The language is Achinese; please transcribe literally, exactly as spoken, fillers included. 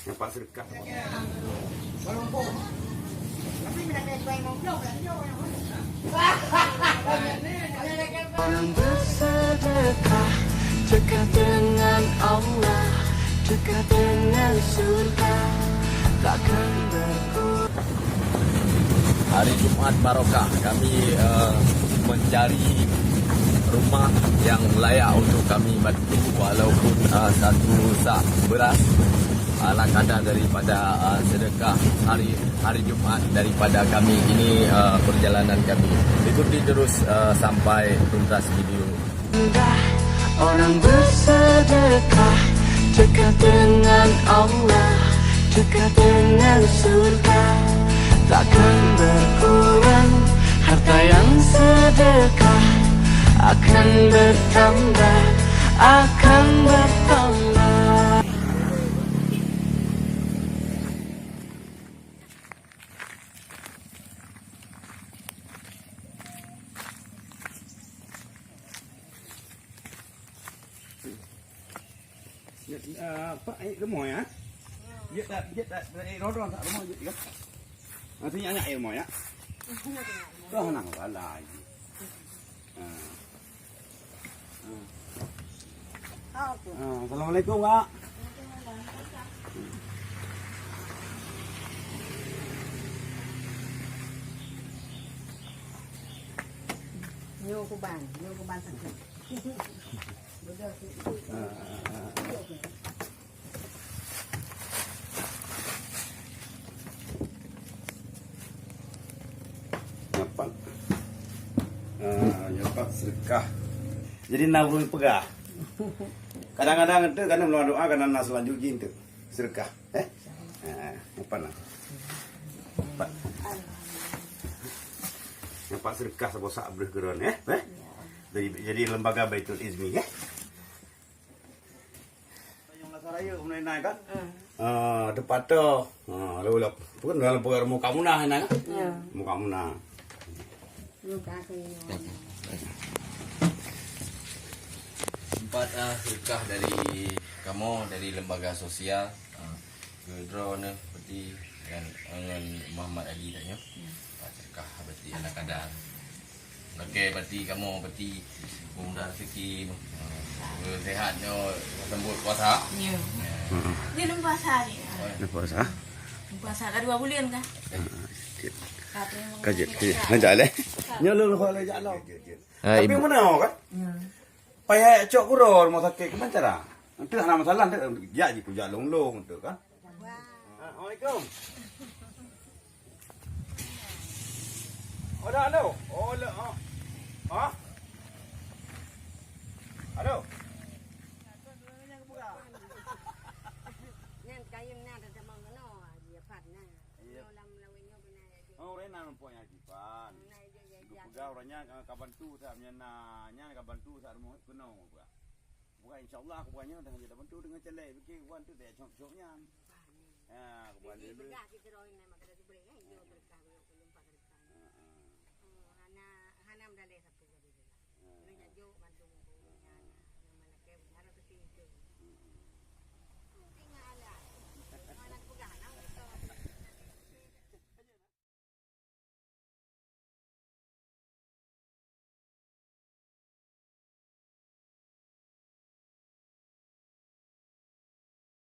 Nampak sedekah. Orang bersedekah dekat dengan Allah, dekat dengan surga, takkan berkurang. Hari Jumat barokah, kami, eh, mencari rumah yang layak untuk kami bantu, walaupun, eh, satu sak beras. Ala kadar daripada, eh, sedekah hari, hari Jumat daripada kami. Ini, eh, perjalanan kami. Ikuti terus, eh, sampai tuntas video. Indah orang bersedekah, dekat dengan Allah, dekat dengan surga, takkan berkurang. Harta yang sedekah akan bertambah, akan bertambah. Eh, apa, eh, rumoh ya? Jeuet tak, jeuet tak, eh, ron-ron tak rumoh jeuet ya? Nanti nyak-nyak, eh, rumoh ya? Oh, nang salah. Ah. Ah. Ah, assalamualaikum, Kak. Nyoe kuban, nyoe kuban sakét. Nyapat. Ah, nyapat sedekah. Jadi na ureueng peugah. Kadang-kadang ente kan meulawan doa, kadang na seulanjut jih ente. Sedekah, eh? Ha, nyapat na. Nyapat. Nyapat sedekah saboh sak breuh keu droen, eh? Eh? Jadi, jadi lembaga Baitul Izmi, eh? Tanjong Lasaraya, Brunei kan? Ah, tepat tu. Ah, lalu lah. Bukan dalam peugah muka munah, kan? Ya. Muka munah. Muka aku. Sempat, ah, sedekah dari kamoe, dari lembaga sosial. Ah, Keudroe neuh peti ngon, ngon Muhammad Ali tanyoe. Ya. Pak Cekah peti ala kadar. Lakée peti kamoe peti mudah rezeki, sehat nyoe sambot puasa. Ya. Ya. Dia lom puasa ni. Lom puasa? Lom puasa ka dua buleuen kan? Ka terima kasih. Kajut, kajut. Lanjak leh. Nyoe lôn ho lé jak lom. Tapi mana kan? Ya. Payah cok kuro rumah sakit ke cara? Nanti hana masalah nanti jak ji kujak long-long tu kan. Assalamualaikum. Oh, dah, halo. Oh, le, oh. Ha? Halo. Nyan kayém na teumang keunoe, dia pat na. Iya. Nyoe lam lawét nyoe beuna. Oh, Rena numpuk nyan jipan. Peugah ureueng nyan ka bantu sa, nyan na, nyan ka bantu sa rumoh keunoe peugah. Bukan, insya Allah, aku bukannya dah jadi bantu dengan celek, fikir wan tu dah cok-cok nyan. Ha, aku bukan dia. Jadi, peugah kita roh ini, maka kita boleh, eh, dia berkah, belum, belum pakai. Ha, ha. Oh, hana, hana medalih sampai jadi dia. Ha. Dia nak jok, mana